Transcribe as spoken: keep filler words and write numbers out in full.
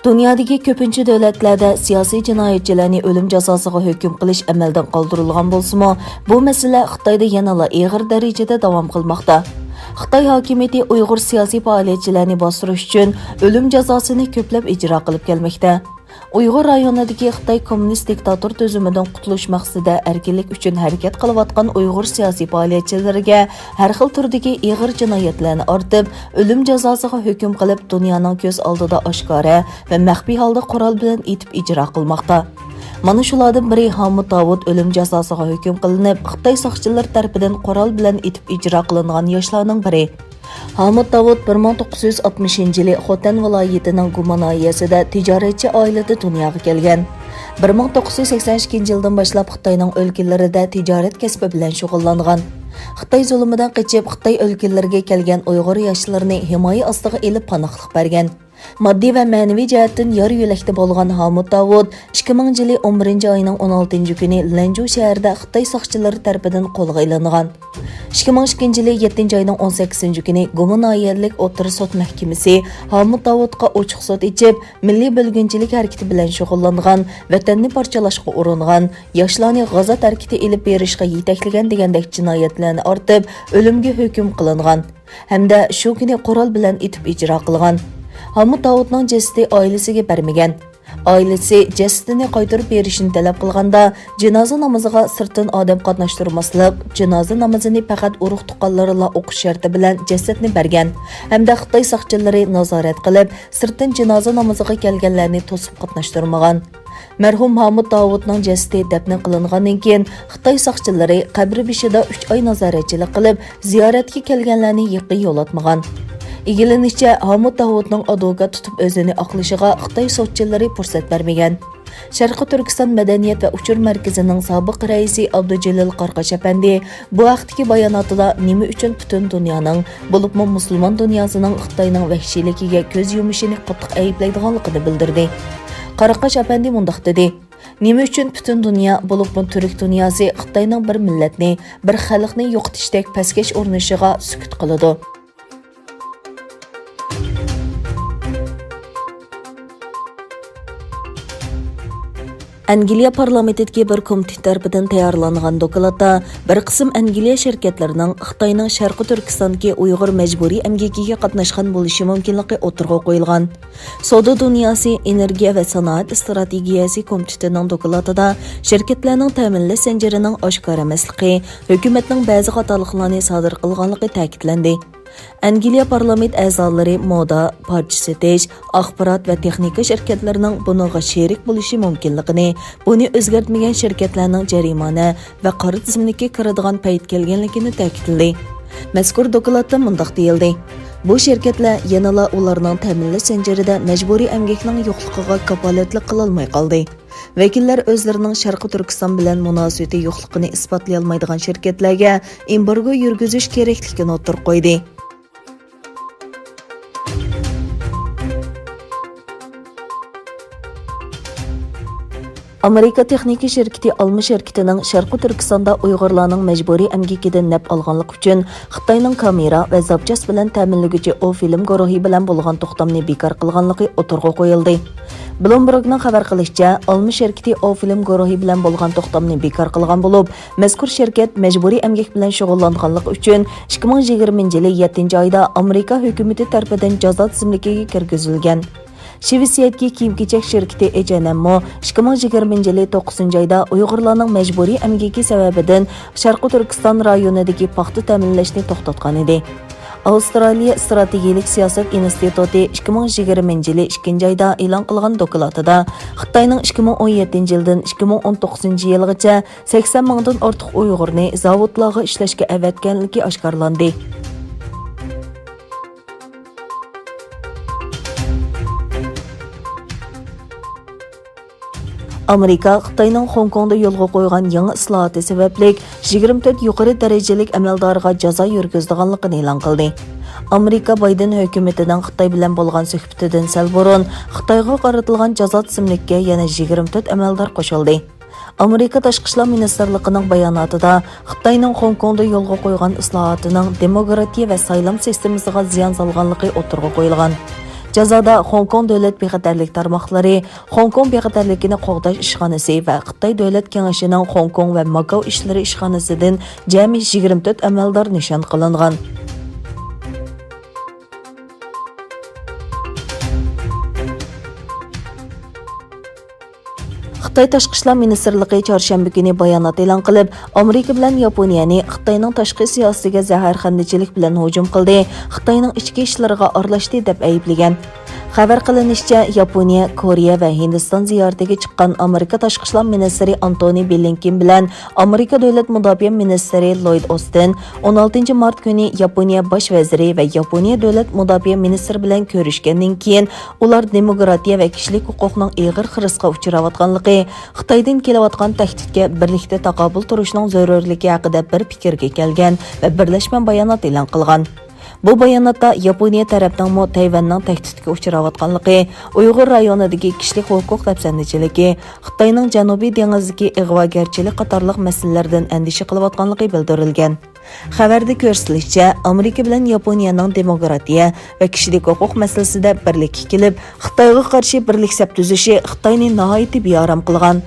دۇنيادىكى كۆپىنچە دۆلەتلەردە سىياسىي جىنايەتچىلەرنى ئۆلۈم جازاسىغا ھۆكۈم قىلىش ئەمەلدىن قالدۇرۇلغان بولسىمۇ، بۇ مەسىلە خىتايدا يەنىلا ئېغىر دەرىجىدە داۋام قىلماقتا. خىتاي ھاكىمىيىتى ئۇيغۇر سىياسىي پائالىيەتچىلەرنى باستۇرۇش ئۈچۈن ئۆلۈم جازاسىنى كۆپلەپ ئىجرا قىلىپ كەلمەكتە. ئۇيغۇر رايونىدىكى خىتاي كوممۇنىست دىكتاتور تۈزۈمىدىن قۇتۇلۇش مەقسىتىدە ئەركىنلىك ئۈچۈن ھەرىكەت قىلىۋاتقان ئۇيغۇر سىياسىي پائالىيەتچىلىرىگە ھەر خىل تۈردىكى ئېغىر جىنايەتلەرنى ئارتىپ، ئۆلۈم جازاسىغا ھۆكۈم قىلىپ، دۇنيانىڭ كۆز ئالدىدا ئاشكارا ۋە مەخپىي ھالدا قورال بىلەن ئېتىپ ئىجرا قىلماقتا. مانا شۇلاردىن بىرى ھامۇت داۋۇت ئۆلۈم جازاسىغا ھۆكۈم قىلىنىپ، خىتاي ساقچىلىرى تەرىپىدىن قورال بىلەن ئېتىپ ئىجرا قىلىنغان ياشلارنىڭ بىرى. ھامۇت داۋۇت بىر مىڭ توققۇز يۈز ئاتمىشىنچى يىلى خوتەن ۋىلايىتىنىڭ گۇما ناھىيەسىدە تىجارەتچى ئائىلىدە دۇنياغا كەلگەن. بىر مىڭ توققۇز يۈز سەكسەن ئىككىنچى يىلدىن باشلاپ خىتاينىڭ ئۆلكىلىرىدە تىجارەت كەسپى بىلەن شۇغۇللانغان. خىتاي زۇلۇمىدىن قېچىپ، خىتاي ئۆلكىلىرىگە كەلگەن ئۇيغۇر ياشلىرىنى ھىمايە ئاستىغا ئېلىپ پاناھلىق بەرگەن. ماددىي ۋە مەنىۋى جەھەتتىن يار يۆلەكتە بولغان ھامۇت داۋۇت ئىككى مىڭىنچى يىلى ئون بىرىنچى ئاينىڭ ئون ئالتىنچى كۈنى لەنجۇ شەھىرىدە خىتاي ساقچىلىرى تەرىپىدىن قولغا ئېلىنغان. ئىككى مىڭ ئىككىنچى يىلى يەتتىنچى ئاينىڭ ئون سەككىزىنچى كۈنى گۇما ناھىيەلىك ئوتتۇرا سوت مەھكىمىسى ھامۇت داۋۇتقا ئوچۇق سوت ئېچىپ، مىللىي بۆلگۈنچىلىك ھەرىكىتى بىلەن شۇغۇللانغان، ۋەتەننى پارچىلاشقا ئۇرۇنغان، ياشلارنى غازات ھەرىكىتى ئېلىپ بېرىشقا يېتەكلىگەن دېگەندەك جىنايەتلەرنى ئارتىپ، ئۆلۈمگە ھۆكۈم قىلىنغان ھەمدە شۇ كۈنى قورال بىلەن ئېتىپ ئىجرا قىلغان. ھامۇت داۋۇتنىڭ جەسىتى ئائىلىسىگە بەرمىگەن. ئائىلىسى جەسىتىنى قايتۇرۇپ بېرىشنى تەلەپ قىلغاندا، جىنازا نامىزىغا سىرتتىن ئادەم قاتناشتۇرماسلىق، جىنازا نامىزىنى پەقەت ئۇرۇق-تۇغقانلىرىلا ئوقۇش شەرتى بىلەن جەسەتنى بەرگەن ھەمدە خىتاي ساقچىلىرى نازارەت قىلىپ، سىرتتىن جىنازا نامىزىغا كەلگەنلەرنى توسۇپ قاتناشتۇرمىغان. مەرھۇم ھامۇت داۋۇتنىڭ جەسىتى دەپنە قىلىنغاندىن كېيىن، خىتاي ساقچىلىرى قەبرە بېشىدا ئۈچ ئاي نازارەتچىلىك قىلىپ، زىيارەتكە كەلگەنلەرنى يېقىن يولاتمىغان. ئىگىلىنىشىچە، ھامۇت داۋۇتنىڭ ئادۋوكات تۇتۇپ ئۆزىنى ئاقلىشىغا خىتاي سوتچىلىرى پۇرسەت بەرمىگەن. شەرقىي تۈركىستان مەدەنىيەت ۋە ئۇچۇر مەركىزىنىڭ سابىق رەئىسى ئابدۇجېلىل قاراقاش ئەپەندى بۇ ھەقتىكى باياناتىدا نېمە ئۈچۈن پۈتۈن دۇنيانىڭ، بولۇپمۇ مۇسۇلمان دۇنياسىنىڭ خىتاينىڭ ۋەھشىيلىكىگە كۆز يۇمۇشىنى قاتتىق ئەيىبلەيدىغانلىقىنى بىلدۈردى. قاراقاش ئەپەندى مۇنداق دېدى، نېمە ئۈچۈن پۈتۈن دۇنيا، بولۇپمۇ تۈرك دۇنياسى خىتاينىڭ بىر مىللەتنى، بىر خەلقنى يوقىتىشتەك پەسكەش ئۇرۇنۇشىغا سۈكۈت قىلىدۇ؟ ئەنگلىيە پارلامېنتىدىكى بىر كومىتېت تەرىپىدىن تەييارلانغان دوكلاتتا بىر قىسىم ئەنگلىيە شىركەتلىرىنىڭ خىتاينىڭ شەرقىي تۈركىستاندىكى ئۇيغۇر مەجبۇرىي ئەمگىكىگە قاتناشقان بولۇشى مۇمكىنلىقى ئوتتۇرىغا قويۇلغان. سودا دۇنياسى، ئېنېرگىيە ۋە سانائەت ئىستراتېگىيەسى كومىتېتىنىڭ دوكلاتىدا شىركەتلەرنىڭ تەمىنلەش زەنجىرىنىڭ ئاشكارا ئەمەسلىكى، ھۆكۈمەتنىڭ بەزى خاتالىقلارنى سادىر قىلغانلىقى تەكىتلەندى. ئەنگلىيە پارلامېنت ئەزالىرى مودا، پارچە سېتىش، ئاخبارات ۋە تېخنىكا شىركەتلىرىنىڭ بۇنىڭغا شېرىك بولۇشى مۇمكىنلىقىنى، بۇنى ئۆزگەرتمىگەن شىركەتلەرنىڭ جەرىمانە ۋە قارا تىزىملىككە كىرىدىغان پەيت كەلگەنلىكىنى تەكىتلىدى. مەزكۇر دوكلاتتا مۇنداق دېيىلدى: بۇ شىركەتلەر يەنىلا ئۇلارنىڭ تەمىنلەش زەنجىرىدە مەجبۇرىي ئەمگەكنىڭ يوقلۇقىغا كاپالەتلىك قىلالماي قالدى. ۋەكىللەر ئۆزلىرىنىڭ شەرقىي تۈركىستان بىلەن مۇناسىۋىتى يوقلۇقىنى ئىسپاتلىيالمايدىغان شىركەتلەرگە ئېمبارگو يۈرگۈزۈش كېرەكلىكىنى ئوتتۇرىغا قويدى. ئامېرىكا تېخنىكا شىركىتى ئالما شىركىتىنىڭ شەرقىي تۈركىستاندا ئۇيغۇرلارنىڭ مەجبۇرىي ئەمگىكىدىن نەپ ئالغانلىقى ئۈچۈن خىتاينىڭ كامېرا ۋە زاپچاس بىلەن تەمىنلىگۈچى ئوفىلىم گۇرۇھى بىلەن بولغان توختامنى بىكار قىلغانلىقى ئوتتۇرىغا قويۇلدى. بلومبېرگنىڭ خەۋەر قىلىشىچە، ئالما شىركىتى ئوفىلىم گۇرۇھى بىلەن بولغان توختامنى بىكار قىلغان بولۇپ، مەزكۇر شىركەت مەجبۇرىي ئەمگەك بىلەن شۇغۇللانغانلىقى ئۈچۈن ئىككى مىڭ يىگىرمىنچى يىلى يەتتىنچى ئايدا ئامېرىكا ھۆكۈمىتى تەرىپىدىن جازا تىزىملىكىگە كىرگۈزۈلگەن. شىۋېتسىيەدىكى كىيىم-كېچەك شىركىتى ئېچ ئەن ئەممۇ ئىككى مىڭ يىگىرمىنچى يىلى توققۇزىنچى ئايدا ئۇيغۇرلارنىڭ مەجبۇرىي ئەمگىكى سەۋەبىدىن شەرقىي تۈركىستان رايونىدىكى پاختا تەمىنلەشنى توختاتقانىدى. ئاۋسترالىيە ئىستراتېگىيىلىك سىياسەت ئىنستىتۇتى ئىككى مىڭ يىگىرمىنچى يىلى ئىككىنچى ئايدا ئېلان قىلغان دوكلاتىدا، خىتاينىڭ ئىككى مىڭ ئون يەتتىنچى يىلدىن ئىككى مىڭ ئون توققۇزىنچى يىلغىچە سەكسەن مىڭدىن ئارتۇق ئۇيغۇرنى زاۋۇتلارغا ئىشلەشكە ئەۋەتكەنلىكى ئاشكارىلاندى. ئامېرىكا خىتاينىڭ خوڭكوڭدا يولغا قويغان يېڭى ئىسلاھاتى سەۋەبلىك يىگىرمە تۆت يۇقىرى دەرىجىلىك ئەمەلدارغا جازا يۈرگۈزىدىغانلىقىنى ئېلان قىلدى. ئامېرىكا بايدېن ھۆكۈمىتىنىڭ خىتاي بىلەن بولغان سۆھبىتىدىن سەل بۇرۇن خىتايغا قارىتىلغان جازا تىزىملىككە يەنە يىگىرمە تۆت ئەمەلدار قوشۇلدى. ئامېرىكا تاشقى ئىشلار مىنىستىرلىقىنىڭ باياناتىدا خىتاينىڭ خوڭكوڭدا يولغا قويغان ئىسلاھاتىنىڭ دېموكراتىيە ۋە سايلام سىستېمىسىغا زىيان سالغانلىقى ئوتتۇرىغا قويۇلغان. جازادا خوڭكوڭ دۆلەت بىخەتەرلىك تارماقلىرى، خوڭكوڭ بىخەتەرلىكىنى قوغداش ئىشخانىسى ۋە خىتاي دۆلەت كېڭىشىنىڭ خوڭكوڭ ۋە ماكاۋ ئىشلىرى ئىشخانىسىدىن جەمئىي يىگىرمە تۆت ئەمەلدار نىشان قىلىنغان. خىتاي تاشقى ئىشلار مىنىستىرلىقى چارشەنبە كۈنى بايانات ئېلان قىلىپ، ئامېرىكا بىلەن ياپونىيەنى خىتاينىڭ تاشقى سىياسىتىگە زەھەرخەندىچىلىك بىلەن ھۇجۇم قىلدى، خىتاينىڭ ئىچكى ئىشلىرىغا ئارىلاشتى دەپ ئەيىبلىگەن. خەۋەر قىلىنىشىچە، ياپونىيە، كورېيە ۋە ھىندىستان زىيارىتىگە چىققان ئامېرىكا تاشقى ئىشلار مىنىستىرى ئانتونى بلىنكېن بىلەن ئامېرىكا دۆلەت مۇداپىئە مىنىستىرى لويد ئوستىن ئون ئالتىنچى مارت كۈنى ياپونىيە باش ۋەزىرى ۋە ياپونىيە دۆلەت مۇداپىئە مىنىستىرى بىلەن كۆرۈشكەندىن كېيىن، ئۇلار دېموكراتىيە ۋە كىشىلىك ھوقۇقنىڭ ئېغىر خىرىسقا ئۇچراۋاتقانلىقى، خىتايدىن كېلىۋاتقان تەھدىتكە بىرلىكتە تاقابىل تۇرۇشنىڭ زۆرۈرلۈكى ھەققىدە بىر پىكىرگە كەلگەن ۋە بىرلەشمە بايانات ئېلان قىلغان. بۇ باياناتتا ياپونىيە تەرەپنىڭمۇ تەيۋەننىڭ تەھدىتكە ئۇچراۋاتقانلىقى، ئۇيغۇر رايونىدىكى كىشىلىك ھوقۇق دەپسەندىچىلىكى، خىتاينىڭ جەنۇبىي دېڭىزدىكى ئىغۋاگەرچىلىك قاتارلىق مەسىلىلەردىن ئەندىشە قىلىۋاتقانلىقى بىلدۈرۈلگەن. خەۋەردە كۆرسىتىلىشىچە، ئامېرىكا بىلەن ياپونىيەنىڭ دېموكراتىيە ۋە كىشىلىك ھوقۇق مەسىلىسىدە بىرلىككە كېلىپ، خىتايغا قارشى بىرلىك سەپ تۈزۈشى خىتاينى ناھايىتى بىئارام قىلغان.